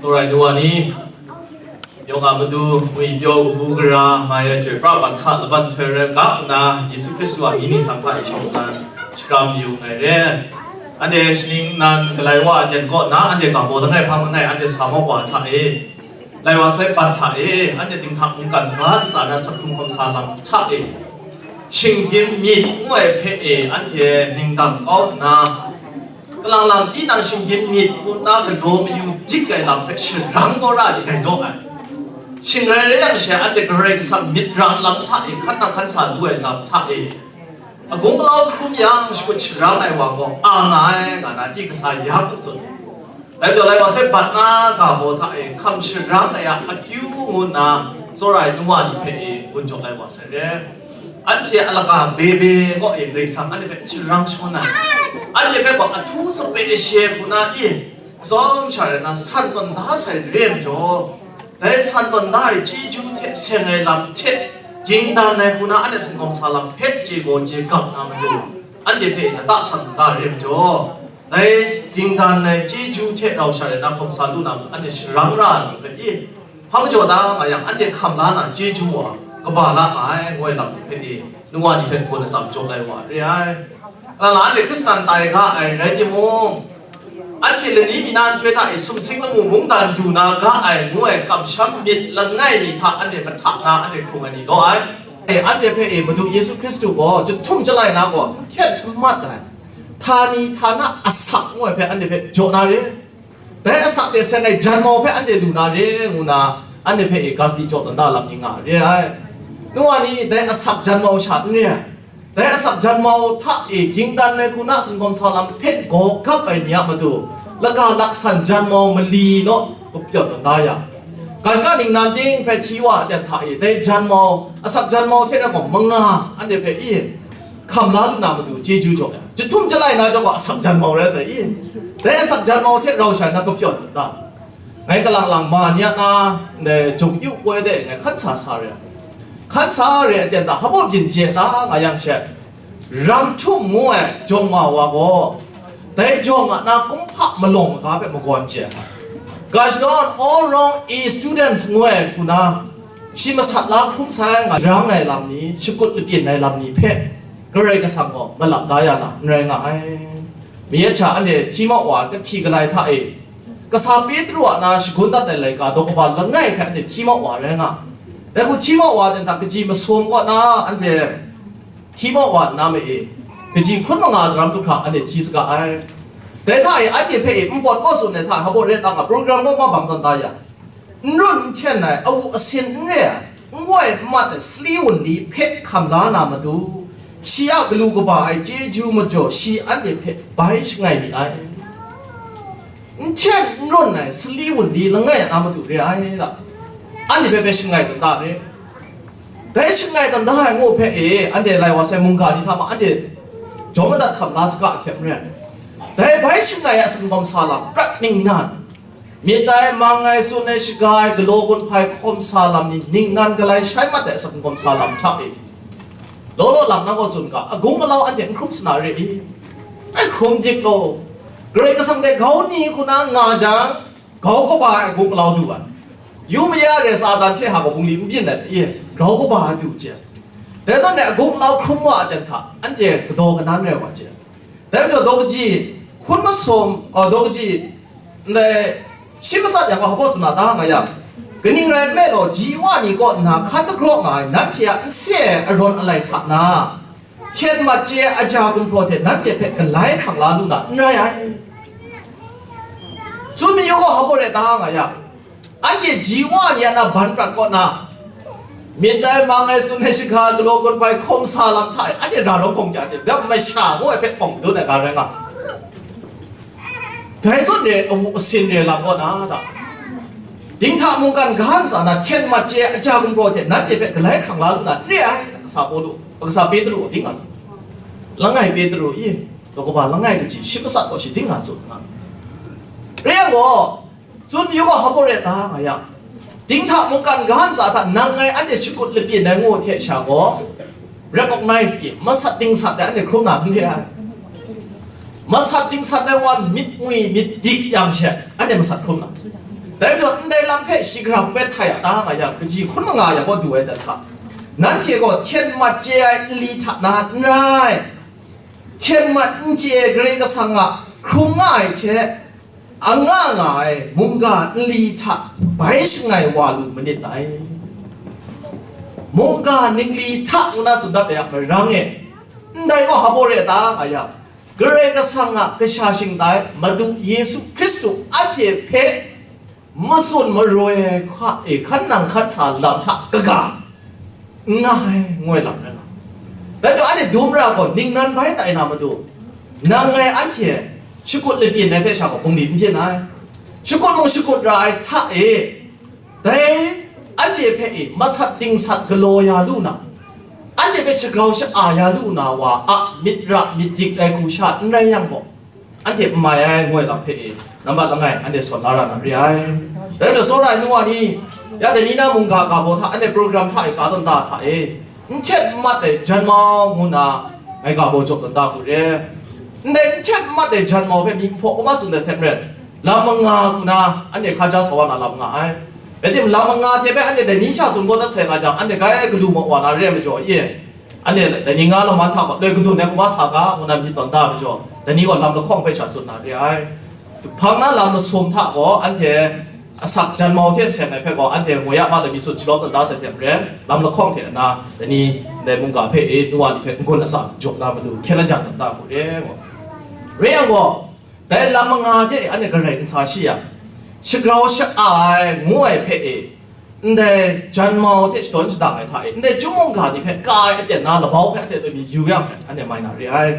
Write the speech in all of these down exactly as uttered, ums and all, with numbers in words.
Tsawra ai nu wa ni, yawng a matu ngwi pyaw kabu gara nga ai chyoi pra ban sa laban htoi rai u ga nna, Yesu Hkristu a mying ningsang hta e shawng nnan shakram yu nngai re. Anhte shaning nnan galai wa a ten kaw nna, anhte ga baw langai hpang langai, anhte sa mawk wa hta e, lai wa sai bat hta e, anhte dinghta mungkan ga ntsa na, sakhung hkawm sa lam hta e, shinggyim myit ngu ai hpe e, anhte ning dang kau nna, kalang lang tinang shinggyim myit hku na galaw mayu dik ai lam hpe sharang kau ra ai gai naw ai. Shing rai rai yang she, anhte Karai Kasang myit ra lam hta e, hkan nang hkan sa lu ai lam hta e, agung alau hkrum yang shakut sharang ai wa gaw a nga ai, nga na i kasa ya hku tsun. Dai majaw, lai wa sai bat na ga baw hta e hkam sharang ai a akyu ngu nna, tsawra ai nu wa ni hpe e gun jaw lai wa sai re. Anhte a laka bebe gaw e Karai Kasang anhte hpe n sharang shangun ai. Anhte hpe gaw ahtu sape ashe hku na i, tsawm sha rai na, san tawn da sai re ai majaw, dai san tawn da ai chyeju hte seng ai lam hte, ging dan ai hku na anhte singkawm sa lam hpe chye gaw chye gap na matu, anhte hpe lata san da re ai majaw, dai ging dan ai chyeju hte rau sha rai na hkawm sa lu na matu, anhte sharang ra ai ni hpe i, hpa majaw da nga yang, anhte hkam la na chyeju wa kaba la nga ai, ngu ai lam ni hpe e, nu wa ni hpe hpawn atsam jaw lai wa re ai. Kalang lang anhte Hkristan tai ga ai rai timung, anhte lani mi na nhtoi hta e sumsing lamu mungdan du na ga ai, ngu ai kamsham myit langai mi hta anhte mahta na anhte hkrung ai ni law ai. E, anhte hpe e Madu Yesu Hkristu gaw jahtum jalai na gaw n hten n mat ai, htani htana asak ngu ai hpe anhte hpe jaw na re. Dai asak hte seng ai janmau hpe anhte lu na re, ngu na, anhte hpe e ga sadi jaw tawn da lam ni nga re ai. Nu wa ni, dai asak janmau sha n re ai. Dai asak janmau hta e ging dan ai hku na singkawm sa lam hpe gaw gap ai ni a matu, laga laksan janmau mali naw kapyawn tawn da yang, ga shaka ningnan ting hpe hti wa ai aten hta e, dai janmau, asak janmau hte rai gaw manga anhte hpe i, hkam la lu na matu chyeju jaw ai. Jahtum jalai na jaw gaw asak janmau rai sai i, dai asak janmau hte rau shai na kapyawn u ta? Ngai kalang lang ma ni a na, ne, jung yu koi de ngai hkan sa sa re ai. Hkan sa re ai aten hta hpa byin chye ta nga yang she, ram htum ngu ai jawng ma wa gaw, dai jawng a na kumhpa malawng maga hpe magawn chye ai. Ga shadawn All Wrong E Students ngu ai hku na, shi masat la hkrum sai nga rang ai lam ni, shakut lapyin ai lam ni hpe Karai Kasang gaw malap da ya na n rai nga ai. Mayat sha anhte hti mau wa kahti galai hta e, kasa Petru a na shagun dat ai laika daw kaba langai hpe anhte hti mau wa rai nga. Dai hku hti mau wa ten hta kaji masum kaw na anhte hti mau wa nna ma e, kaji hkun manga daram du hkra anhte hti saga ai. Dai hta e anhte hpe e npawt kaw tsun ai hta hpa re ta nga, program kaw ma bang tawn da ya, n run n hten ai, awu asin n re ai, n wai n mat ai sali wunli hpe hkam la na matu, shi a galu kaba ai chyeju majaw shi anhte hpe bai shangai mi ai. N hten n run ai sali wunli langai a na matu re ai da, anhte hpe bai shangai tawn da re. Dai shangai tawn da ai ngu hpe e, anhte lai wa sai mungga ni hta ma anhte jawm madat hkam la saga ahkyak n re ai. Dai bai shangai a singkawm sa lam prat ningnan, myit ai mang ai tsun ai shaga ai galaw gun hpai hkawm sa lam ni ningnan galai shai mat ai asak n hkawm sa lam hta e, law law lang na gaw tsun ga, agung alau anhte n hkrum sana re i? Ai hkrum dik law, Karai Kasang hte grau ni hku na nga jang, grau kaba ai agung alau du ai. Yu maya re Satan hte hka gaw bungli n byin ai i, grau kaba ai du hte. Dai zawn e agung alau hkrum wa ai aten hta anhte kadaw kanan rai wa hte. Dai majaw daw kaji hkun masum, a, daw kaji ndai shi matsat yang gaw hpa tsun na ta nga yang, kaning rai nme law, ji wa ni kaw nna hkan dagraw nga ai nanhte a nse ai arawn alai hta na, hten mat chye ai aja gumhpraw hte nanhte hpe galai hkrang la lu na n rai ai. Tsun mayu gaw hpa re ta nga yang, anhte ji wa ni a na ban prat kaw na, myit ai mang ai tsun ai shaga galaw gun hpai hkawm sa lam hta e, anhte ra rawng hkawng kya hte, dap masha ngu ai hpe htawng madun ai ga rai nga. Dai zawn e awu asin re lam kaw na ta? Dinghta mungkan ga ntsa na hten mat chye ai aja gumhpraw hte nanhte hpe galai hkrang la lu na n re ai, kasa Pawlu, kasa Petru ding a tsun, langai Petru i, daw kaba langai kaji shi matsat gaw shi ding a tsun nga. Re yang gaw, tsun yu gaw hpa re ta nga yang, dinghta mungkan ga ntsa hta nang ngai anhte shakut lapyin ai ngu hte sha gaw, recognize i, masat dingsat ai anhte hkrum na n re ai. Masat dingsat ai wa myit ngwi myit dik yang she, anhte masat hkrum na. Dai majaw, ndai lam hpe shi gara hpe htai a ta nga yang, kaji hkun manga yang gaw du ai dan hta, nanhte gaw hten mat chye ai nli hta na n rai, hten mat n chye ai Karai Kasang a hkrum nga ai hte, a nga nga ai mungga nli hta bai shangai wa lu manit dai. Mungga ningli hta ngu na tsun dat ai a marang e, ndai gaw hpa baw re ta nga yang, Karai Kasang a kasha shingtai Madu Yesu Hkristu anhte hpe matsun maroi ai hka e hkan nang hkan sa lam hta kaga n nga ai, ngu ai lam rai nga. Dai majaw, anhte dum ra gaw ningnan bai tai na matu, nang ngai anhte shakut labyin ai hte sha gaw bungli n byin ai, shakut mung shakut ra ai hta e, dai anhte hpe e masat dingsat galaw ya lu na, anhte hpe shagrau sha-a ya lu na wa a myit ra myit dik ai hku sha n rai yang gaw, anhte n mai ai, ngu ai lam hpe e, nambat langai anhte sawn la ra na re ai. Dai majaw, tsawra ai nu wa ni, ya dai ni na mungga ga baw hta, anhte program hta e ka tawn da hta e, n htet n mat ai janmau ngu na, ngai ga baw jaw tawn da hku re. Ndai n htet n mat ai janmau hpe myit hpaw kaba tsun ai hte maren, lam manga hku na, anhte hkaja sa wa na lam nga ai. Rai timung, lam manga hte hpe anhte dai ni sha sumgaw dat sai nga jang, anhte grai galu mat wa na re ai majaw e, anhte dai ni nga laman hta gaw loi kadun ai hkuma sa ga, ngu na myit tawn da ai majaw, dai ni gaw lam lahkawng hpe sha tsun na re ai. Hpang na lam masum hta gaw, anhte asak janmau hte seng ai hpe gaw, anhte moi ya ma let mi tsun shalawm tawn da sai hte maren, lam lahkawng hte na, dai ni, ndai mungga hpe e, nu wa ni hpe n-gun atsam jaw na matu hkyen ajan tawn da hku re, ngu. Re yang gaw, dai lam manga hte anhte garai n sa shi yang, shagrau sha-a ai ngu ai hpe e, ndai janmau hte shadawn shadang ai hta e, ndai chyum mungga ni hpe ka ai aten na labau hpe anhte loi mi yu yang hpe, anhte mai na re ai.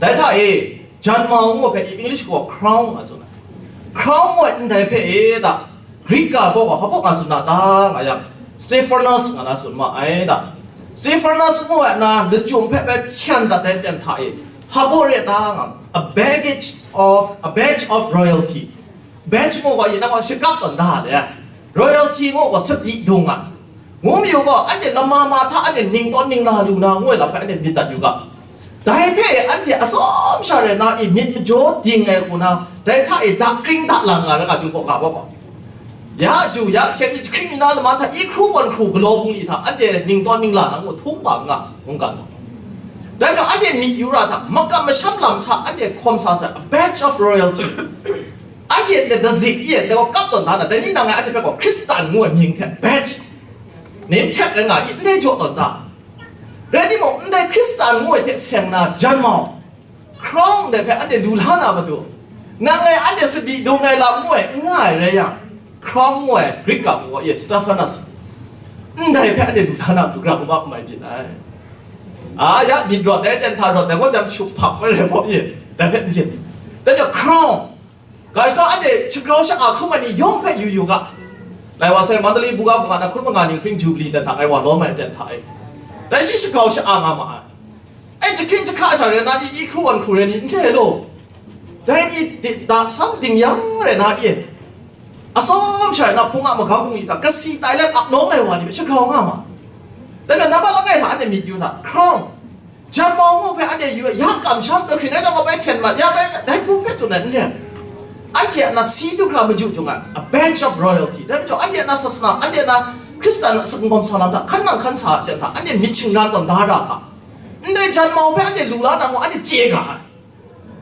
Dai hta e, janmau ngu hpe English gaw crown a tsun ai. Crown ngu ai ndai hpe e da, Greek ga baw gaw hpa baw nga tsun na ta nga yang, Stephanos nga na tsun ma ai da. Stephanos ngu ai na lachyum hpe bai hpyan dat ai ten hta e, hpa baw re ta nga, a baggage of, a badge of royalty. Badge ngu gaw, yin na gaw shakap tawn da le, royalty ngu gaw sadi dung a. Ngu mi u gaw, anhte lama ma hta anhte ning tawn ning la lu na, ngu ai lam hpe anhte myit dat yu ga. Dai hpe anhte atsawm sha rai na i myit majaw ding ai hku na, dai hta e dakring dalang nga ra nga, Ju hpaw ga gaw gaw. Ya ju, ya hkyen i jahkring mi na lama hta, i hkru gawn hkru galaw bungli hta, anhte ning tawn ning la na ngu htung bang nga, mungkan gaw. Dai majaw, anhte myit yu ra hta, makam masham lam hta, anhte hkawm sa sai, a badge of royalty. Anhte ndai dazik i e, dai gaw kap tawn da na, dai ni nang ngai anhte hpe gaw Hkristan ngu ai mying hte badge, name tag rai nga i, ndai jaw tawn da. Rai timung, ndai Hkristan ngu ai hte seng na janmau, crown ndai hpe anhte lu la na matu, nang ngai anhte sadi dung ai lam ngu ai n nga ai rai yang, crown ngu ai Greek ga hku gaw e, Stephanos, ndai hpe anhte lu la na matu, gara hkrum ap n mai byin ai. A, ya myit rawt ai, ten hta rawt ai, gaw jang shup hpap ai rai hpaw e, dai hpe n byin. Dai hte crown, ga shadaw anhte shagrau sha-a hkrum ai ni yawng hpe yu yu ga. Lai wa sai, Mandalay buga hpung a na hkun manga ning hpring Jubilee dan hta ngai wa lawm ai ten hta e, dai shi shagrau sha-a nga ma ai. Ai, jahkring jahkra sha rai na, i, i hkru gawn hkru rai ni, n hte law. Dai ni di-, da sang ding yang rai na e, atsawm sha rai na, hpung a magam bungli hta kasi tai let ap nawng ai wa ni hpe shagrau nga ma. Dai na, nambat langai hta anhte myit yu hta, crown. Janmau ngu hpe anhte yu ai, ya kamsham, ahkring ai jang gaw bai hten mat, ya bai, dai hku hpe tsun ai n re. Anhte a na si du hkra maju jung ai, a badge of royalty. Dai majaw, anhte a na sasana, anhte a na Hkristan a sakangkawm sa lam hta, hkan nang hkan sa ai ten hta, anhte myit shingran tawn da ra hka. Ndai janmau hpe anhte lu la na ngu, anhte chye ga ai.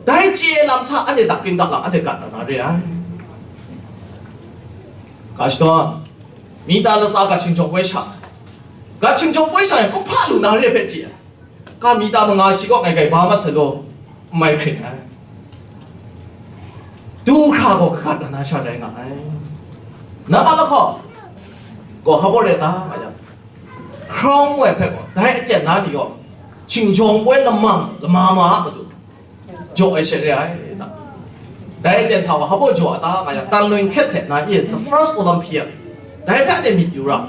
Dai chye lam hta, anhte dakring daklang, anhte gat na na re ai. Ga shadawn, mita latsa ga hkingjawng poi sha, ga hkingjawng poi sha yang, kumhpa lu na re hpe chye ai. Ga mita manga shi kaw ngai gai ba mat sai law, n mai hkring ai. Du hkra gaw kagat na na sha rai nga ai. Nambat lahkawng gaw hpa baw re ta nga yang, hkrawng ai hpe gaw, dai aten na ni gaw, hkingjawng poi lamang lama ma a matu jaw ai she re ai, dai aten hta wa hpa baw jaw a ta nga yang, Tanglun hkyet hte na e, the first Olympian, dai hpe anhte myit yu ra.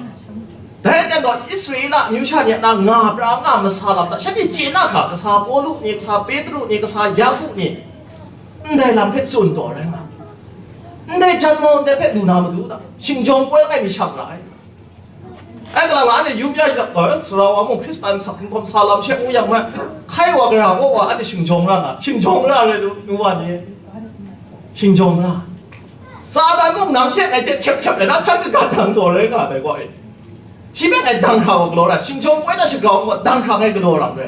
Dai aten gaw Israela amyu sha ni a na nga pra nga masa lam hta, shanhte chye na hkra, kasa Pawlu ni, kasa Petru ni, kasa Yaku ni, ndai lam hpe tsun taw rai nga, ndai janmau ndai hpe lu na matu hta, hkingjawng poi langai mi shang ra ai. Ai kalang anhte yum ya yu dat, "Oi, sara wa mung Hkristan sak hkum sa lam she ngu yang ma, hkai wa gara gaw wa anhte shingjawng ra na, shingjawng ra re lu, nu wa ni, shingjawng ra." Satan mung nang hte ngai hte htep htep rai na, hkan kagat nang taw rai nga dai gaw e. Shi hpe ngai dang hkra wa galaw ra, shingjawng poi na shagrau gaw dang hkra ngai galaw ra re.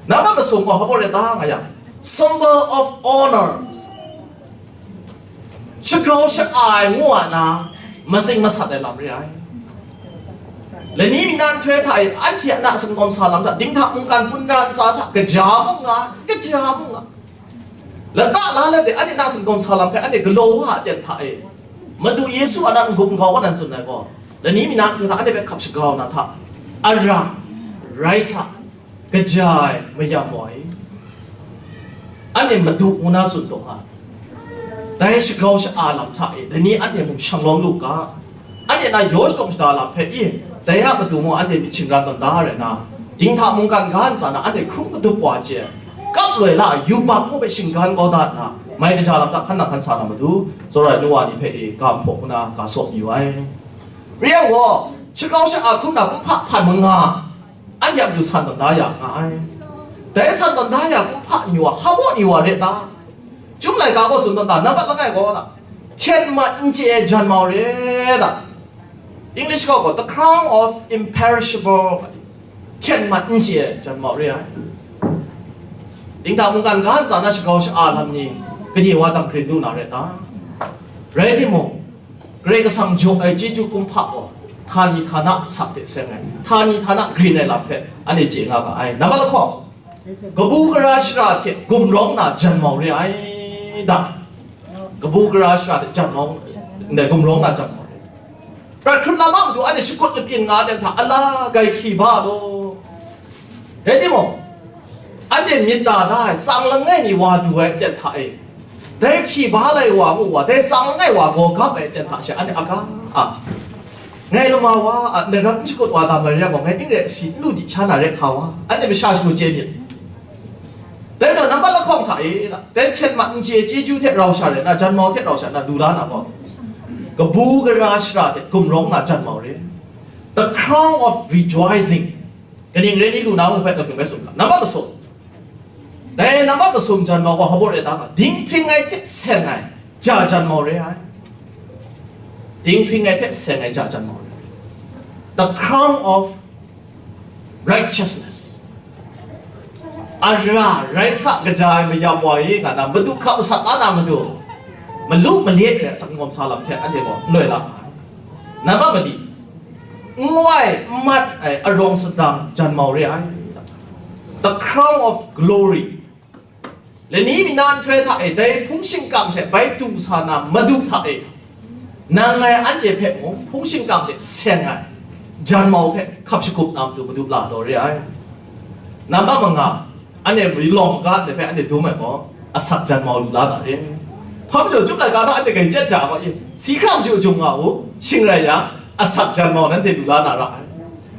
Nang a masum gaw hpa baw re ta nga yang, symbol of honor. Shagrau sha-a ai ngu a na, matsing masat ai lam re ai. Lani mi na nhtoi hta e, anhte a na singkawm sa lam hta, dinghta mungkan punra ntsa hta, kaja mung nga, kaja mung nga. Lata la let e, anhte na singkawm sa lam hpe, anhte galaw wa a ten hta e, Madu Yesu a na n-gup n-gau kaw nan tsun ai gaw, lani mi na nhtoi hta, anhte hpe hkap shagrau na hta, ara, rai sa, kaja ai mayam wa e, anhte Madu ngu na tsun taw nga. Dai shagrau sha-a lam hta e, dai ni anhte mung shang lawm lu ga. Anhte na yaw shadawn shada lam hpe i, dai a matu mung anhte myit shingran tawn da ai rai na, dinghta mungkan ga ntsa na anhte hkrung madup wa ai hte, kap loi la ai yubak mung hpe shinggan kau da nna, mai kaja lam hta hkan nang hkan sa na matu, tsawra ai nu wa ni hpe e ga nhpaw hku na ga saw mayu ai. Re yang gaw, shagrau sha-a hkrum na kumhpa hpan manga, anhte a matu san tawn da ya nga ai. Dai san tawn da ya kumhpa ni wa, hpa baw ni wa re ta? Chyum laika gaw tsun tawn da, nambat langai gaw da, hten mat n chye ai janmau re ta? English gaw gaw, the crown of imperishable, hten mat n chye ai janmau re ai. Dinghta mungkan ga ntsa na shagrau sha-a lam ni, gade wa dang hkrit lu na re ta? Rai timung, Karai Kasang jaw ai chyeju kumhpa gaw, htani htana sak hte seng ai, htani htana grin ai lam hpe anhte chye nga ga ai. Nambat lahkawng, kabu gara shara hte gumrawng na janmau re ai da. Kabu gara shara hte janmau, ne, gumrawng na janmau re. Prat hkrun lam a matu anhte shakut lapyin nga ai ten hta, ala, grai hkyi ba law. Rai timung, anhte myit da da ai, tsang langai mi wa du ai aten hta e, dai hkyi ba lai wa mu wa, dai tsang langai wa gaw gap ai aten hta she, anhte aga a, ngai lama wa a, ngai rap n shakut wa da mai rai yang gaw, ngai ning rai si n lu di sha na rai hka wa, anhte masha shangu chye myit. Dai majaw, nambat lahkawng hta e, dai hten mat n chye chyeju hte rau sha rai na, janmau hte rau sha na, lu la na gaw, kabu gara shara hte gumrawng na janmau re. The crown of rejoicing. Kaning rai ni lu na mung hpe, na hpung bai sum ga. Nambat masum. Dai nambat masum janmau gaw hpa baw re ta nga, dinghpring ai hte seng ai ja janmau re ai. Dinghpring ai hte seng ai ja janmau re ai. The crown of righteousness. Ara, rai sa, kaja ai mayam wa e nga na, madu hkap masat la na matu, malu malet ai asak ngawm sa lam hte anhte gaw n loi la ai. Nambat mali, n wai n mat ai arawng sadang janmau re ai. The crown of glory. Lani mi na nhtoi hta e, dai hpung shingkang hte bai du sa na madu hta e, nang ngai anhte hpe mung hpung shingkang hte seng ai janmau hpe hkap shagup na matu madu la taw re ai. Nambat manga, anhte ri lawng ga ndai hpe anhte dum ai gaw, asak janmau lu la na re. Hpa majaw, Chyum laika hta anhte grai chyet ja ai gaw, si hkra maju jum nga u, shing rai yang, asak janmau nanhte lu la na ra ai.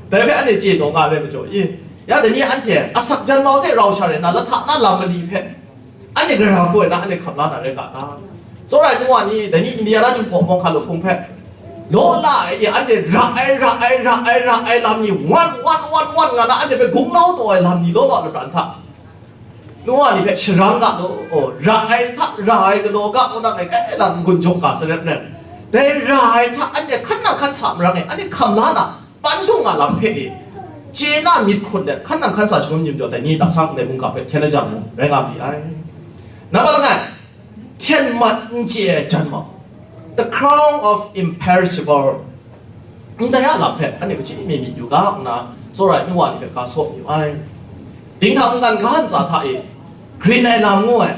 Dai hpe anhte chye taw nga ai rai majaw, i, ya dai ni anhte asak janmau hte rau sha rai na, lahta na lam mali hpe anhte gara hku ai na, anhte hkam la na rai ga ta? Tsawra ai nu wa ni, dai ni India na Chyum kaw mawng hkan lu hpung hpe, law la ai e, anhte ra ai, ra ai, ra ai, ra ai lam ni, wan, wan, wan, wan nga na, anhte hpe gunglau taw ai lam ni law law lapran hta, nu wa ni hpe sharang ga law, ra ai hta, ra ai galaw ga, ngu na, kai kai lam n-gun jaw ga saret ren. Dai ra ai hta anhte hkan nang hkan sa marang e, anhte hkam la na, pan htung nga lam hpe e, chye na myit hkut let, hkan nang hkan sa shangun myit majaw, dai ni dai sang ndai mungga hpe hkyen ai jang mung, rai nga ma ai. Nambat langai, hten mat n chye ai janmau, the crown of imperishable, ndai a lam hpe anhte kaji mi myit yu ga, nna tsawra ai nu wa ni hpe ga saw mayu ai. Dinghta mungkan ga ntsa hta e, grin ai lam ngu ai,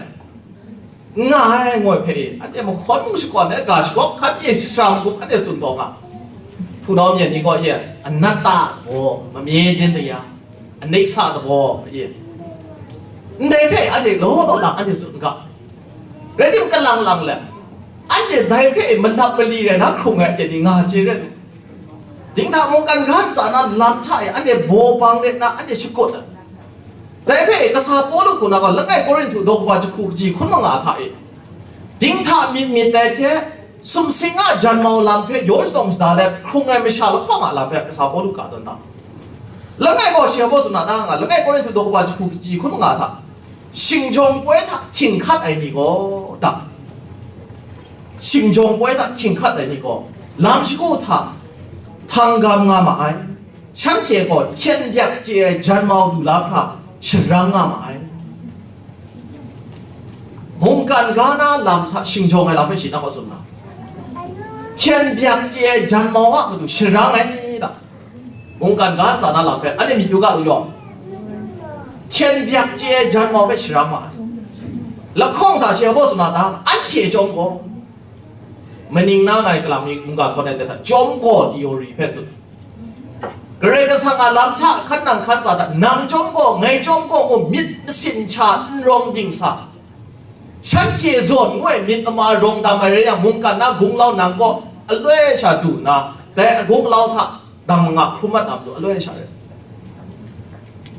n nga ai, ngu ai hpe e, anhte mahkawn mung shakawn ai, ga shagawp hkan e, shara magup anhte tsun taw nga. Hpunau myen ni gaw e, anatta gaw, mamye jin daya, aneksa dabaw, e, ndai hpe anhte law law lang anhte tsun n ga. Rai timung, kalang lang let, anhte dai hpe malap mali rai na hkrung ai aten ni nga chye rai lu. Dinghta mungkan ga ntsa na lam hta e anhte baw bang ret na anhte shakut ai. Dai hpe kasa Pawlu hku na gaw, langai Korinhtu daw kaba jahku kaji hkun manga hta e, dinghta myit myit dai hte, Sumsing a janmau lam hpe yaw shadawng shada let hkrung ai masha lahkawng a lam hpe kasa Pawlu ga tawn da. Langai gaw shi hpa tsun na ta nga, langai Korinhtu daw kaba jahku kaji hkun manga hta, shingjawng poi hta hkying hkat ai ni gaw, ta, shingjawng poi hta hkying hkat ai ni gaw, lam shagu hta htanggam nga ma ai. Shanhte gaw hten byak chye ai janmau lu la hkra sharang nga ma ai. Mungkan ga na lam hta shingjawng ai lam hpe shi na hpa tsun na, hten byak chye ai janmau a matu sharang ai ta. Mungkan ga ntsa na lam hpe anhte myit yu ga lu yaw. Hten byak chye ai janmau hpe sharang ma ai. Lahkawng hta shi hpa tsun na ta, anhte chyawm gaw, maning na ngai kalam ni mungga htawn ai hte hta, chyawm gaw theory hpe tsun. Karai Kasang a lam hta hkan nang hkan tsa hta, nang chyawm gaw, ngai chyawm gaw ngu myit masin sha n rawng dingsa, shanhte zawn ngu ai myit ama rawng dam ai rai yang, mungkan na gunglau nang gaw aloi sha du nna, dai gunglau hta dang manga hkrum mat na matu aloi sha rai.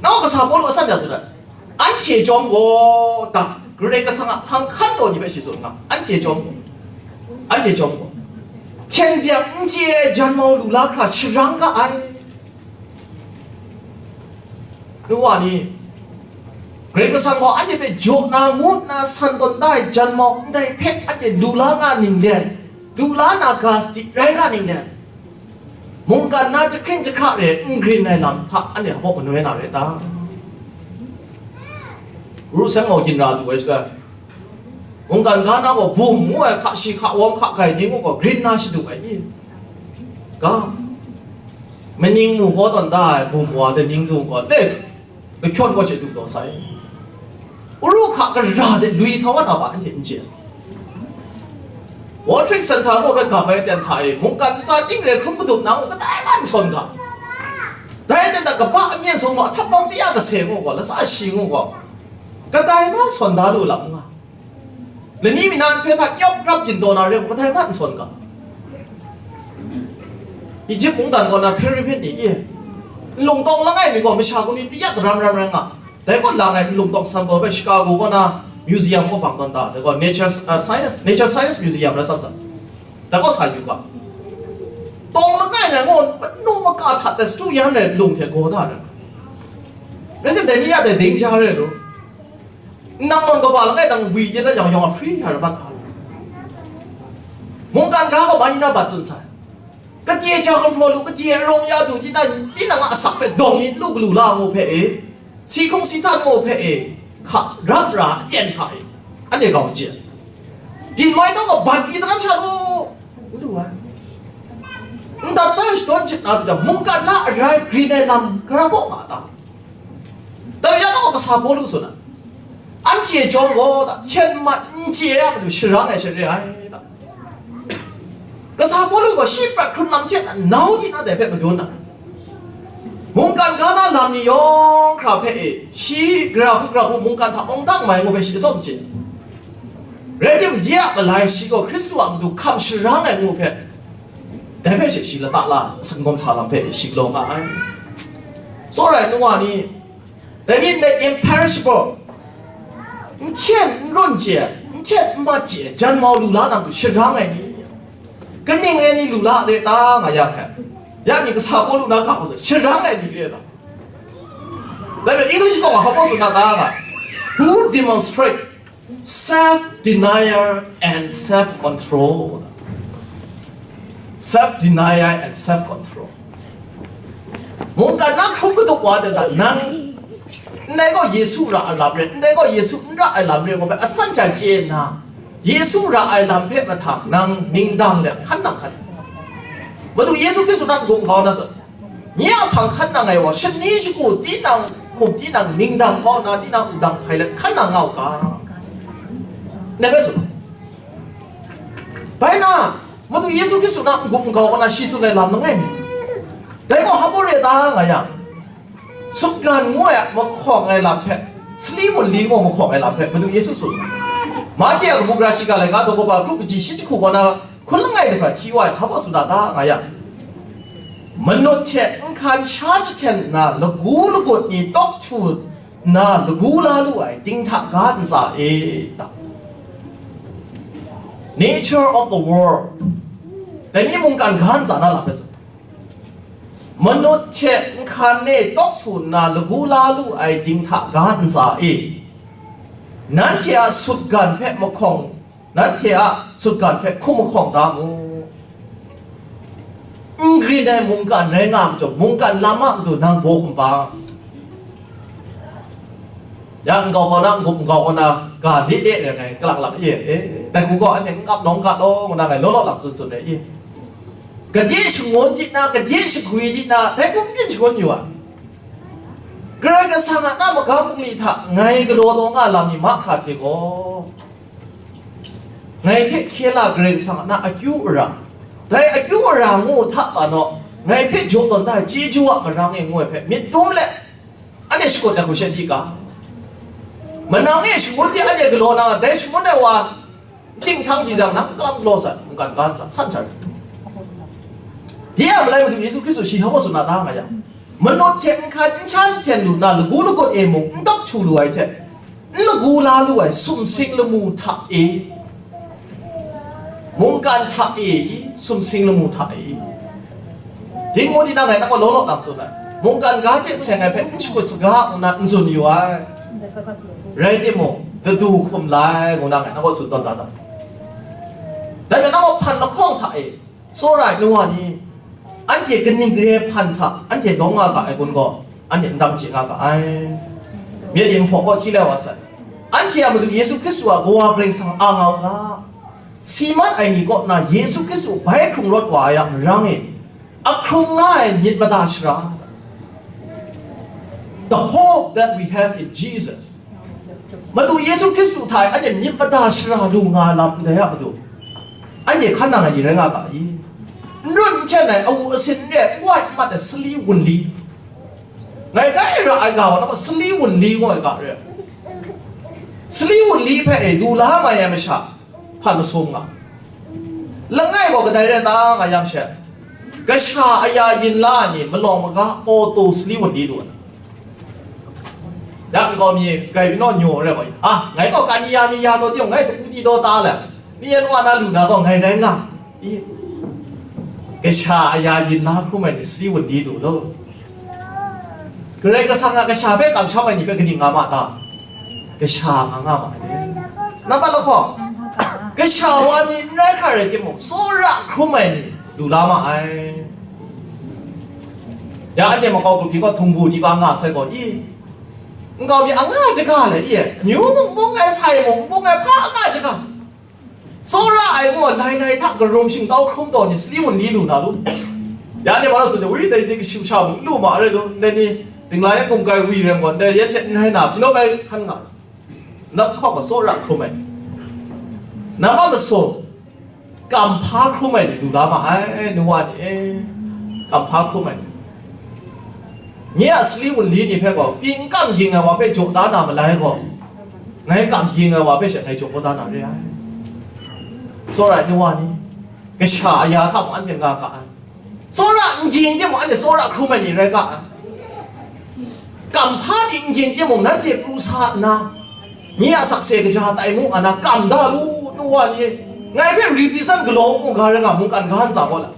Nang gaw kasa Pawlu a san ja tsun ai. Anhte chyawm gaw, ta, Karai Kasang a hpang hkan taw ni hpe shi tsun nga, anhte chyawm gaw, anhte chyawm gaw, hten byak n chye ai janmau lu la hkra sharang ga ai. Nu wa ni, Karai Kasang gaw anhte hpe jaw na ngu nna san tawn da ai janmau ndai hpe anhte lu la nga ning let, lu la na ga sadi rai nga ning let, mungkan na jahkring jahkra re n grin ai lam hta anhte hpa manoi na re ta? Ru sai mau ginra du ai shaga, mungkan ga na gaw bum ngu ai hka shi hka wawm hka gai ni ngu gaw grin na shadu ai i? Ga, maning mu gaw tawn da ai bum wa de ning du gaw le, lahkyawn gaw she du taw sai. Uru hka gara de lui sa wa na ba anhte n chye. World Trade Center ngu hpe gap ai aten hta e, mungkan ntsa ting re hkrum kadup na ngu kadai man sawn ga. Dai aten hta kaba amyen sung ma, ahtap bawng taya kase ngu gaw, lasa shi ngu gaw, kadai ma sawn da lu lam nga. Lani mi na nhtoi hta nyawk rap yin taw na re ngu, kadai ma n sawn ga. Egypt mungdan kaw na pyramid ni e, nlung tawng langai mi gaw masha gaw ni tayat daram ram rai nga. Dai kaw lang ai nlung tawng san gaw hpe Chicago kaw na museum kaw bang tawn da, dai gaw Nature, uh, Science, Nature Science Museum rai tsap tsap. Dai kaw sa yu ga. Tawng langai ngai gaw manu maka hta dat shadu yan ai nlung hte gaw da ai. Rai tim dai ni ya dai ding ja rai lu. Nang nawn kaba langai dang wi de na yang yawng a free ya rai mat ai. Mungkan ga gaw ma ni na bat tsun sai. Kadai ja gumhpraw lu, kadai rawng ya du, tinang, tinang a asak hpe dawng myit lu galu la ngu hpe e, si hkrung si htan ngu hpe e, hka rap ra aten hka e, anhte grau chye. Byin mai taw gaw bat mi daram sha lu, ngu lu ai. Ndat na shadawn chit na pyi jang, mungkan na arai grin ai lam gara baw nga ta? Dai rai yang, kasa Pawlu tsun ai, anhte chyawm gaw, ta, hten mat n chye ai a matu sharang ai sha re ai, ta. Kasa Pawlu gaw shi prat hkrun lam hte nau di na dai hpe madun ai. Mungkan ga na lam ni yawng hkra hpe e, shi gara hku gara hku mungkan hta awng dang mai ngu hpe shi tsawm chye. Rai tim, de a malai shi gaw Hkristu a matu hkam sharang ai ngu hpe, dai hpe she shi lata la, sangawm sa lam hpe shi galaw nga ai. Tsawra ai nu wa ni, dai ni ndai imperishable, n hten n run chye, n hten n mat chye, janmau lu la na matu sharang ai ni, kaning rai ni lu la re ta nga ya hpe, ya mi kasa Pawlu na ga hku sharang ai ni re ta? Dai hpe English kaw hpa tsun na ta nga, who demonstrate self denial and self control. Self denial and self control. Mungkan na hkrum katup wa dan da, nang, ndai gaw Yesu ra ai lam re, ndai gaw Yesu n ra ai lam re, ngu hpe asan chye nna, Yesu ra ai lam hpe mahtang nang ningdang let hkan nang hkan. Madu Yesu Hkristu na n-gun n-gau na tsun, nye a hpang hkan nang ai wa, shani shagu tinang hkum, tinang ningdang kau na, tinang wudang hpai let hkan nang nga u ga, ngai hpe tsun. Bai na, Madu Yesu Hkristu na n-gun n-gau kaw na shi tsun ai lam langai mi, dai gaw hpa re ta nga yang, sutgan ngu ai a mahkawng ai lam hpe, sali wunli ngu mahkawng ai lam hpe Madu Yesu tsun. Mahte a kabu gara shiga laika daw kaba kru kaji shi jahku kaw na hkun langai daw hkra hti wa ai, hpa baw tsun na ta nga yang, manut hte nhkan sha jahten nna lagu lagut ni tawk htu nna lagu la lu ai dinghta ga ntsa e, ta. Nature of the world. Dai ni mungkan ga ntsa na lam hpe tsun. Manut hte nhkan e tawk htu nna lagu la lu ai ding hta ga ntsa e, nanhte a sutgan hpe mahkawng, nanhte a sutgan hpe hkum mahkawng da mu. N grin ai mungkan rai nga ai majaw, mungkan lam a matu nang baw hkum bang. Ya nkau kaw na, n-gup nkau kaw na, ga le le rai ngai, kalang lang e, e, dai hku gaw anhte n ap nawng ga law, ngu na ngai law law lang tsun tsun ai e. Gade shangun di na, gade shagwi di na, dai hku n byin shangun yu ai. Karai Kasang a na maga bungli hta ngai galaw taw nga lam ni mahkra hte gaw, ngai hpe hkye la Karai Kasang a na akyu ara, dai akyu ara ngu hta pa naw, ngai hpe jaw tawn da ai chyeju a marang e ngu ai hpe myit dum let, anhte shakut ai hku she di ga. Manang e shangun di anhte galaw na, dai shangun ai wa, htinghkang di jang, nang kalam galaw sai, mungkan ga ntsa, san sha rai. Dai a malai Madu Yesu Hkristu shi hkau tsun na da nga yang, manut hte nhkan n sha jahten lu nna, lagu lakut e mung n dawk htu lu ai hte, n lagu la lu ai sumsing lamu hta e, mungkan hta e, sumsing lamu hta e, ding ngu di na ngai nang gaw law law lang tsun ai. Mungkan ga hte seng ai hpe n shakut saga nna n tsun yu ai. Rai timung, ladu hkum lai, ngu na ngai nang gaw tsun tawn da na. Dai hpe nang gaw hpan lahkawng hta e, tsawra ai nu wa ni, anhte kaning re ai hpan hta anhte dawng nga ga ai kun gaw, anhte n dang chye nga ga ai. Myit e nhpaw kaw hti lai wa sai. Anhte a Madu Yesu Hkristu a Kawa Karai Kasang a nga u ga, si mat ai ni kaw na Yesu Hkristu bai hkrung rawt wa ai a marang e, ahkrung nga ai myit mada shara, the hope that we have in Jesus. Madu Yesu Hkristu hta e anhte myit mada shara lu nga lam ndai a matu, anhte hkan nang ai ni rai nga ga i? N run n hten ai, awu asin n re ai, n wai n mat ai sali wunli, ngai dai ra ai ga wa, nang sali wunli ngu ai ga re ai. Sali wunli hpe e lu la mai ai masha, hpan masum nga. Langai gaw kadai rai ta nga yang she, kasha aya yin la ni malawng maga auto sali wunli lu ai. Ya nkau mi grai pyi naw nyaw rai gaw, a, ngai gaw kani ya mi ya taw tiyawng, ngai hta u di daw ta le, ni yan wa na lu na gaw ngai rai nga. I, kasha aya yin la hkrum ai ni sali wunli lu law. Karai Kasang a kasha hpe kamsham ai ni hpe kaning nga ma ta? Kasha nga nga ma ai. Nambat lahkawng, kasha wa ni n rai hkra rai timung, tsawra hkrum ai ni lu la ma ai. Ya anhte makau grup ni gaw htingbu ni ba nga sai gaw i, nkau mi anga jaga le i, myu mung bung ai, sai mung bung ai, hpa anga jaga, tsawra ai ngu ai, lai lai hta karum shingtau hkrum taw ni sali wunli lu na lu. Ya anhte ma na tsun de, wi, dai ni kashu sha mung lu ma rai lu, ndai ni dingla yan kum kai wi rai gaw, ndai yan hte n rai na, pyi naw bai hkan nga. Nang hkawng gaw tsawra hkrum ai, nang a masum, kamhpa hkrum ai ni lu la ma ai, nu wa ni e, kamhpa hkrum ai ni. Nye a sali wunli ni hpe gaw, pyi n kam ging ai wa hpe jaw da na malai gaw, ngai kam ging ai wa hpe she ngai jaw kau da na re ai. Tsawra ai nu wa ni, kasha aya hta mung anhte nga ga ai. Tsawra n ging timung, anhte tsawra hkrum ai ni rai ga ai. Kamhpa pyi n ging timung, nanhte pru sa nna, nye a sakse kaja tai mu nga na kam da lu, nu wa ni e. Ngai hpe represent galaw mu ga rai nga, mungkan ga ntsa gaw la.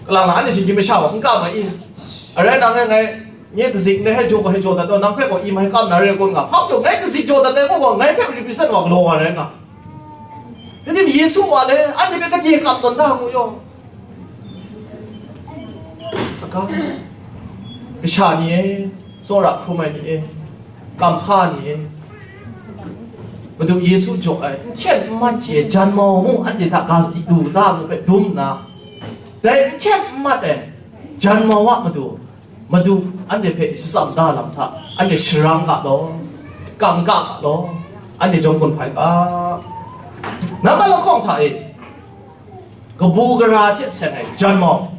Kalang na anhte shinggyim masha gaw n kam ai i? Arai nang e ngai, nye kazik ndai hpe jaw, hpe jaw dat gaw, nang hpe gaw i mai kam na re kun nga, hpa majaw ngai kazik jaw dat ai gaw, ngai hpe represent wa galaw wa rai nga. Rai tim, Yesu wa le, anhte hpe gade kam tawn da mu yaw. Aga, kasha ni e, tsawra hkrum ai ni e, kamhpa ni e, Madu Yesu jaw ai, n hten n mat chye ai janmau mung anhte hta ga sadi lu da mu hpe dum nna, dai n hten n mat ai janmau a matu, Madu anhte hpe shatsam da lam hta, anhte sharang ga law, kam ga ga law, anhte jawm gun hpai ga. Nambat lahkawng hta e, kabu gara hte seng ai janmau,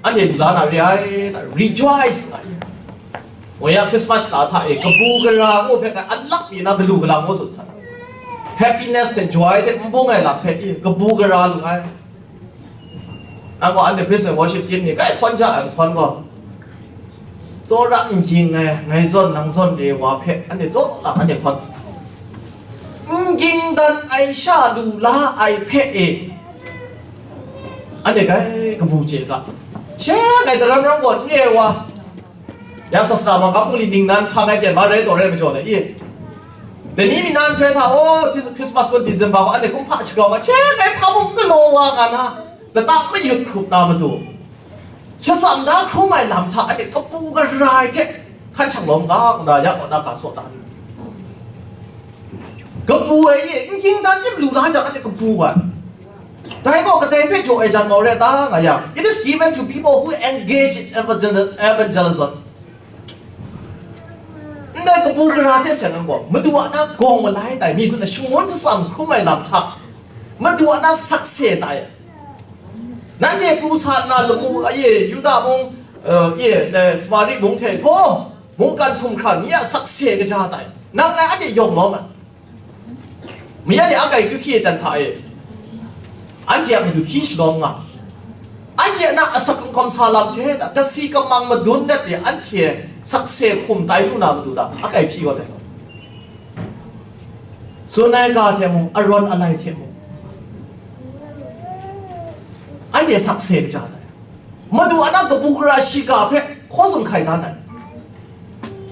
anhte lu la na re ai, rejoice nga ai. Woi ya, Christmas la hta e, kabu gara ngu hpe ngai alak mi na galu galang ngu tsun san. Happiness hte joy hte n bung ai lam hpe i, kabu gara lu ai. Nang gaw anhte praise and worship team ni kai hkawn ja ai nhkawn gaw, tsawra n ging ai, ngai zawn nang zawn re wa hpe anhte law lang anhte hkawn. N ging dan ai sha lu la ai hpe e, anhte grai kabu chye ga. She ngai daram ram gaw n re ai wa, ya sasra ma ga mung li ningnan hpa ngai ten ma rai taw rai majaw le i. Dai ni mi nan nhtoi hta, o, Christmas kun December wa, anhte kum hpa shagrau ma, she ngai hpa mung n galaw wa nga na, lata mayut hkrup na matu, shatsam da hkrum ai lam hta anhte kabu gara ai hte hkan shang lawm ga, ngu na ya kaw na ga saw da. Kabu ai e, n ging dan ip lu la jang, anhte kabu ai. Dai gaw kadai hpe jaw ai jan mau re ta nga yang, it is given to people who engage in evangel-, evangelism. Ndai kabu gara hte seng ai gaw, Madu a na gawng malai tai, mi tsun ai shangun shatsam hkrum ai lam hta, Madu a na sakse tai. Nanhte pru sa nna lamu a ye, Yuda mung, eh, ye, eh, Samari mung hte htaw, mungkan htum hkra ni a sakse kaja tai. Nang ngai anhte yawng lawm ai. Mayat e akai kyu hpyi ai dan hta e, anhte a matu hpyi shalawm nga. Anhte a na asak kawm sa lam hte hta, kasi kamang madun dat e anhte sakse hkum tai lu na matu hta, akai hpyi wa tai. Tsun ai ga hte mung, arawn alai hte mung, anhte sakse kaja tai. Madu a na kabu gara shiga hpe hkaw tsun hkai dan ai.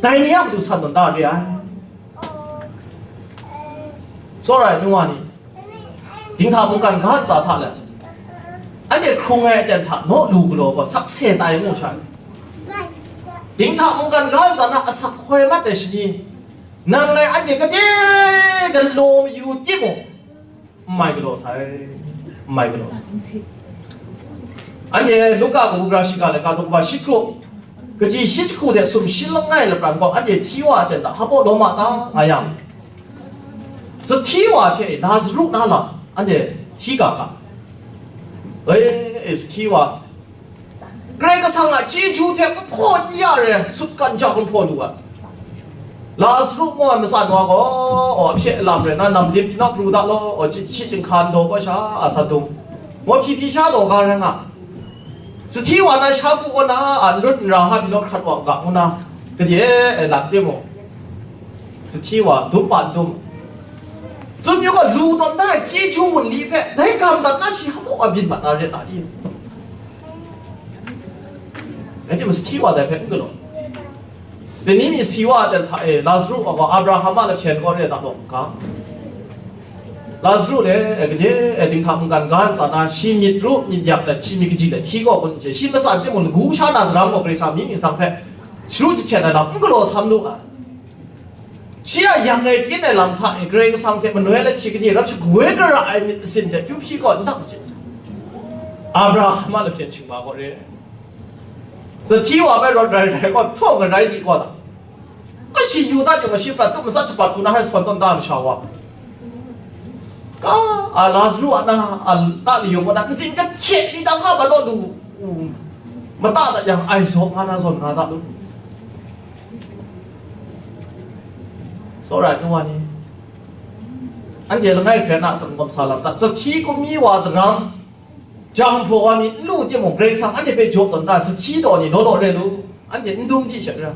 Dai ni a matu san tawn da re ai. Tsawra ai nu wa ni, dinghta mungkan ga ntsa hta let, anhte hkrung ai aten hta naw lu galaw gaw sakse tai ngu sha. Dinghta mungkan ga ntsa na asak hkoi mat ai shani, nang ngai anhte kade galaw mayu timung, n mai galaw sai, n mai galaw sai. Anhte Luka kabu gara shiga laika daw kaba shi kru, kaji shi jahku de sumshi langai lapran gaw anhte hti wa a ten hta hpa baw lawm a ta nga yang, sahti wa hte Lazaru na lam anhte hti ga ga. E, sahti wa, Karai Kasang a chyeju hte n hpaw n ya re, sutgan ja hkum hpaw lu ai. Lazaru ngu ai matsan wa gaw, aw, ahpye alam rai na, nam dim pyi naw pru da law, aw, shi, shi chyinghka ndaw gaw sha a sa dum. Maw hpyi hpyi sha daw ga rai nga. Sahti wa na sha ku kaw na, a, n rut n ra ha pyi naw hkrat wa u ga, ngu na, kade e lat timung, sahti wa dum pa n dum. Tsun yu gaw, lu tawn da ai chyeju wunli hpe, dai gam dat na shi hpa baw a byin mat na re ta i? Rai timung, sahti wa dai hpe n galaw. Dai ni mi si wa ai ten hta e, Lazaru a gaw Abraham a lahpyen gaw re ai ta law n ga. Lazaru le, e, gade, e, dinghta mungkan ga ntsa na, shi myit ru myit yak let, shi myit kaji let, hpyi gaw kun n chye, shi matsan timung, lagu sha na daram gaw Karai Kasang mying ningsang hpe sharu jahten ai lam n galaw sam lu ai. Shi a yang e kyin ai lam hta e, Karai Kasang hte manoi let shi gade rap shagu ai gara ai myit masin de kyu hpyi gaw n dang chye. Abraham a lahpyen shingma gaw re. Sahti wa bai rawt rai rai gaw, htaw ngarai di gaw da. Kashi Yuda yawng a shi prat tu matsat shapat hku na hai sawn tawn da masha wa. Ka, a, Lazaru a na, a, ta layung kaw na, ntsin kahkye mi dang hka ba naw lu, u, mata dat yang, ai zaw nga na zawn nga da lu. Tsawra ai nu wa ni, anhte langai hkrai na asak kawm sa lam ta, sahti kumi wa daram, Jahkum hpraw wa mi n lu timung, Karai Kasang anhte hpe jaw tawn da, sahti daw ni law law re lu, anhte n dum di she ra.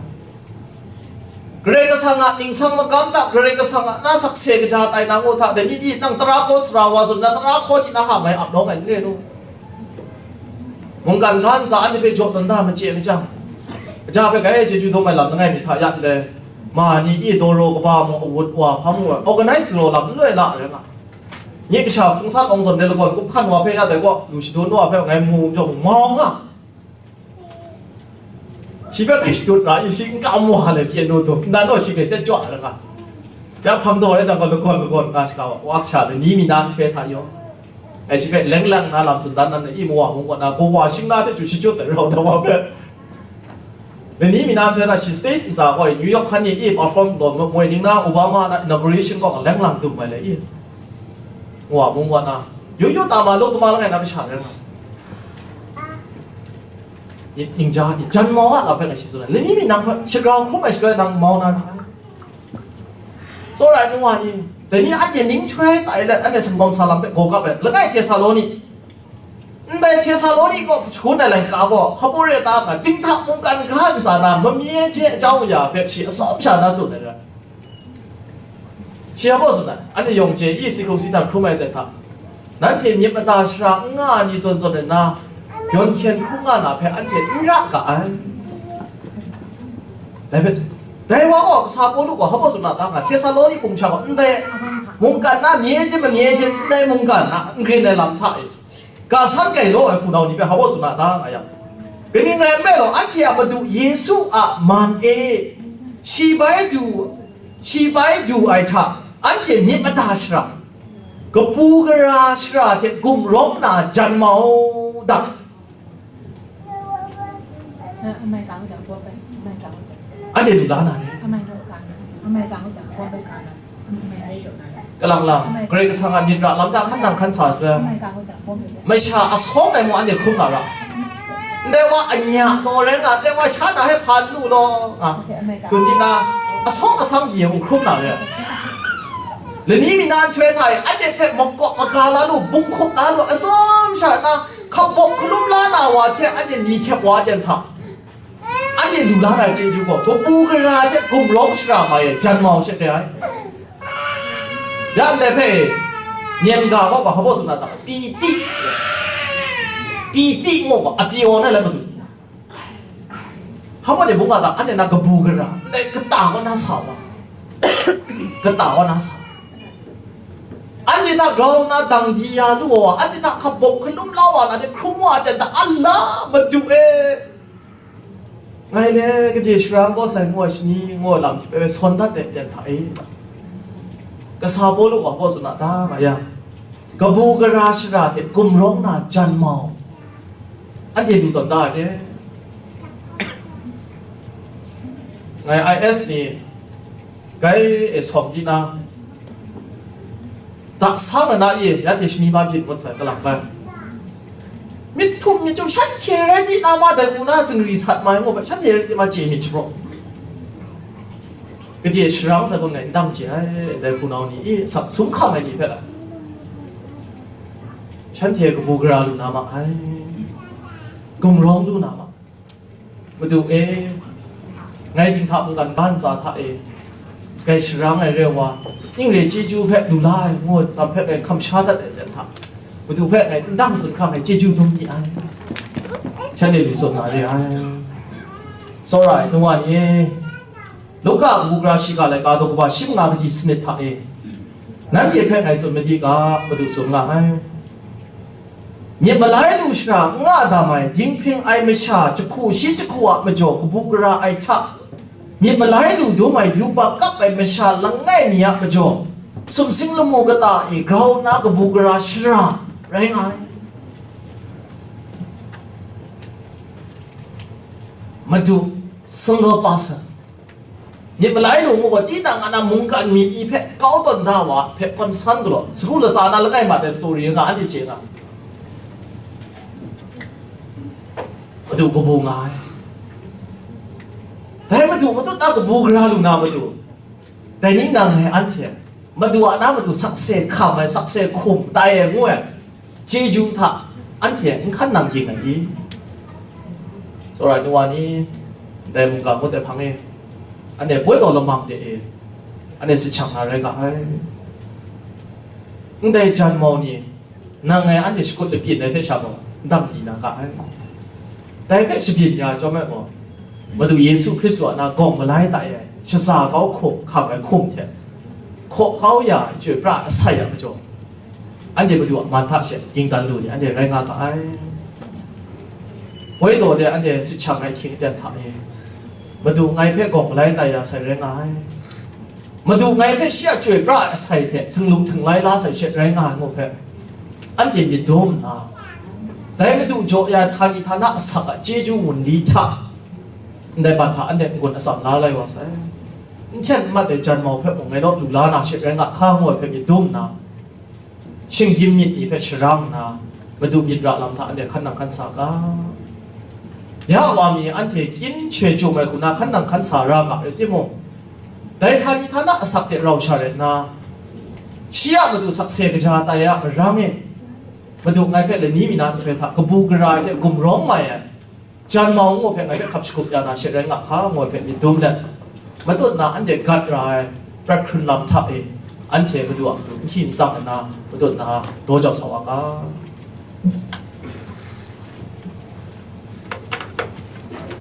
Karai Kasang a ningsang magam hta, Karai Kasang a na sakse kaja tai na ngu hta, dai ni di nang tara hkaw sara wa zawn na, tara hkaw di na hka mai ap lawng ai n re lu. Mungkan ga ntsa anhte hpe jaw tawn da machye ai jang, kaja hpe gai chyeju dum ai lam langai mi hta ya ndai, ma ni i dawraw kaba mung, awut wa hpa mung, organize law lam n loi la rai nga. Nye kasha hpung san awng zawn re lagawn, kup hkan wa hpe ya dai gaw, lu shadun wa hpe ngai mu jawng mau nga. Shi hpe dai shadut ra, i shi n kam wa le, pyi nu dum, nan gaw shi hpe tet jaw ra nga. Ya hpang daw rai jang gaw, lagawn lagawn nga shaga wa, wa kasha le, ni mi na nhtoi hta yaw. Ai shi hpe leng lang na lam tsun dan nan, i mawa mung kaw na, gaw wa shing na hte chyu shi chyut ai rau da wa hpe. Lani mi na nhtoi na shi stage ntsa gaw New York hkan ni e perform law, moi ning na Obama na inauguration gaw leng lang dum mai le i. Wa mung wa na, yu yu ta ma lu, tuma langai na kasha rai nga. I, ningja i, jan mau a la hpe nga shi tsun ai. Lani mi nang hpe shagrau hkrum ai shagrau nang mau na ra. Tsawra ai nu wa ni, dai ni anhte ning htoi tai let, anhte singkawm sa lam hpe gaw kap ai, langai Htesaloni, ndai Htesaloni kaw hpachun ai laika gaw, hpa pawre ta nga, dinghta mungkan ga ntsa na, mamye je jau ya hpe shi atsawm sha na tsun ai rai. Shi hpa baw tsun ai, anhte yawng chye i, si hkrung si htan hkrum ai de hta, nanhte myit mada shara n nga ai ni zawn zawn rai nna, yawn hkyen hkrum nga na hpe anhte n ra ga ai. Dai hpe, dai wa gaw, kasa Pawlu gaw hpa baw tsun na ta nga, Htesaloni hpung sha gaw, ndai mungkan na, mye jin mamye jin, ndai mungkan na, n grin ai lam hta e, ga san grai law ai hpunau ni hpe hpa baw tsun na ta nga yang, kaning rai nme law, anhte a Madu Yesu a man e, shi bai du, shi bai du ai hta, anhte myit mada shara, kabu gara shara hte gumrawng na jan mau dang, အမိုင်ကောင်ကြောင့်ပေါ်ပဲအမိုင်ကောင်ကြောင့် anhte lu la na re. အမိုင်တော့ကအမိုင်ကောင်ကြောင့်ပေါ်ပဲကအမိုင်လေးတော့ Kalang lang, Karai Kasang a myit ra lam hta hkan nang hkan sa shaloi, အမိုင်ကောင်ကြောင့်ပေါ်ပဲ masha asawng ai mung anhte hkrum na ra. Ndai wa anya taw rai nga, ndai wa sha na hpe hpa n lu law, a, အမိုင်ကောင် tsun di na, asawng asang di hkrum na re. Lani mi na nhtoi hta e, anhte hpe makawp maga la lu, bunghkup la lu, atsawm sha na, hkabawk hkalum la na wa hte anhte ni hkyep wa ten hta, anhte lu la na chyeju gaw, kabu gara hte gumrawng shara mai e, jan mau she re ai. Ya ndai hpe, myen ga gaw, hpa baw tsun na ta, piti, piti ngu gaw, apyaw na lai madu. Hpa baw de bung ga ta, anhte na kabu gara, ndai kata gaw na sa wa, kata gaw na sa. Anhte hta grau na dang di ya lu wa, anhte hta hkabawk hkalum la wa na de hkrum wa ten hta, Allah, Madu e, ngai le kaji sharang kau sai ngu ai shani ngu ai lam hte bai sawn dat ai ten hta e. Kasa Pawlu gaw hpa baw tsun na ta nga yang, kabu gara shara hte gumrawng na jan mau, anhte lu tawn da ai re. Ngai I S ni, Kai e sawm di na, dak sa ma na ye, ya hte shani ma byin ngut sai, kalang bai. Myit htum myit chyum shanhte rai di na ma, dai hku na zingri sat mai ngu hpe, shanhte rai di ma chye myit shapraw. Gade sharang sai gaw ngai n dang chye ai, dai hpunau ni, i, sak sum hkam ai ni hpe la, shanhte kabu gara lu na ma ai, gumrawng lu na ma. Madu e, ngai dinghta mungkan ga ntsa hta e, kai sharang ai re wa, ning re chyeju hpe lu la ai, ngu ai lam hpe ngai hkam sha dat ai ten hta, Madu hpe ngai n dang tsun hkra ngai chyeju dum di ai. Shanhte lu tsun na re ai. Tsawra ai nu wa ni e, Luka kabu gara shiga laika daw kaba shi manga kaji sanit hta e, nanhte hpe ngai tsun madi ga, Madu tsun nga ai. Myit malai lu shara n nga dam ai dinghpring ai masha jahku shi jahku a majaw kabu gara ai hta, myit malai lu dum ai yubak kap ai masha langai mi a majaw, sumsing lamu kata e grau nna kabu gara shara rai nga ai. Madu, single person. Myit malai lu ngu gaw, tinang a na mungkan myit ni hpe kau tawn da wa hpe concern galaw, sagu latsa na langai mat ai story nga, anhte chye nga. Madu kabu nga ai. Dai Madu matut na kabu gara lu na Madu. Dai ni nang ngai anhte, Madu a na Madu sakse hkam ai, sakse hkum tai ai ngu ai, chyeju hta anhte n hkan nang ging ai i? Tsawra ai nu wa ni, ndai mungga ngut ai hpang e, anhte poi taw lamang de e, anhte sahchang na rai ga ai. Ndai jan mau ni, nang ngai anhte shakut lapyin ai hte sha gaw, n dang di na ga ai. Dai hpe shabyin ya chyawm ai gaw, Madu Yesu Hkristu a na gawng malai tai ai, shaza kau hkum hkam ai hkum hte, hkaw kau ya ai chyoi pra asai a majaw, anhte Madu a man hta she ging dan lu ni anhte rai nga ga ai. Poi taw de anhte sahchang ai hkying aten hta e, Madu ngai hpe gawng malai tai ya sai rai nga ai. Madu ngai hpe shi a chyoi pra ai asai hte htinglung htinglai la sai she rai nga ai ngu hpe, anhte myit dum nna, dai Madu jaw ya ai htani htana asak a chyeju wunli hta, ndai bat hta anhte n-gun atsam la lai wa sai. N hten n mat ai jan mau hpe mung ngai naw lu la na she rai nga hka ngu ai hpe myit dum nna, shinggyim myit ni hpe sharang nna, Madu myit ra lam hta anhte hkan nang hkan sa ga. Ya wa mi anhte kyin she chum ai hku na hkan nang hkan sa ra ga rai timung, dai htani htana asak hte rau sha rai nna, shi a Madu sakse kaja tai a marang e, Madu ngai hpe lani mi na nhtoi hta kabu gara ai hte gumrawng mai ai, jan mau ngu hpe ngai hpe hkap shagup ya na she rai nga hka, ngu ai hpe myit dum let, matut na anhte gat ra ai prat hkrun lam hta e, Anhte Madu a matu n hkyi n tsang nna, matut na daw jau sa wa ga.